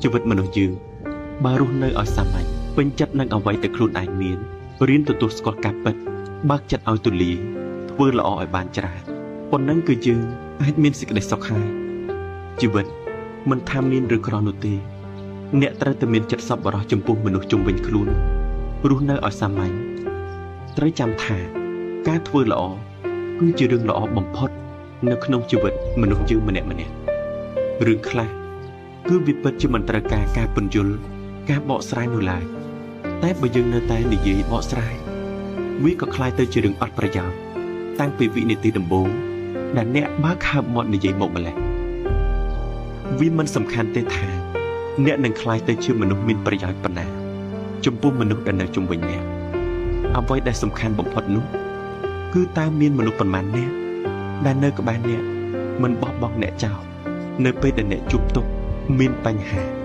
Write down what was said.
ជីវិតមនុស្សយើងបើរស់នៅឲ្យសាមញ្ញពេញចិត្តនឹងអ្វីដែលខ្លួនឯងមានរៀនទទួលស្គាល់ការពិតបើកចិត្តឲ្យទូលាយធ្វើល្អឲ្យបានច្រើនប៉ុណ្ណឹងគឺយើងអាចមានសេចក្តីសុខហើយជីវិតមិនថាមានឬក្រនោះទេអ្នកត្រូវតែមានចិត្តសប្បុរសចំពោះមនុស្សជុំវិញខ្លួនរស់នៅឲ្យសាមញ្ញត្រូវចាំថាការធ្វើល្អគឺជារឿងល្អបំផុតនៅក្នុងជីវិតមនុស្សយើងម្នាក់ៗរឿងខ្លះគឺវាពិតជាមិនត្រូវការការពន្យល់ការបកស្រាយនោះឡើយតែបើយើងនៅតែនិយាយបកស្រាយវាក៏ក្លាយទៅជារឿងអត់ប្រយោជន៍តាំងពីវិនាទីដំបូងដែលអ្នកបើកហើបមាត់និយាយមកម្ល៉េះវាមិនសំខាន់ទេថាអ្នកនឹងក្លាយទៅជាមនុស្សមានប្រយោជន៍ប៉ុណ្ណាចំពោះមនុស្សដែលនៅជុំវិញអ្នកអ្វីដែលសំខាន់បំផុតនោះគឺតើមានមនុស្សប៉ុន្មាននាក់ដែលនៅក្បែរអ្នកមិនបោះបង់អ្នកចោលនៅពេលដែលអ្នកជួបទុក្ខមានបញ្ហា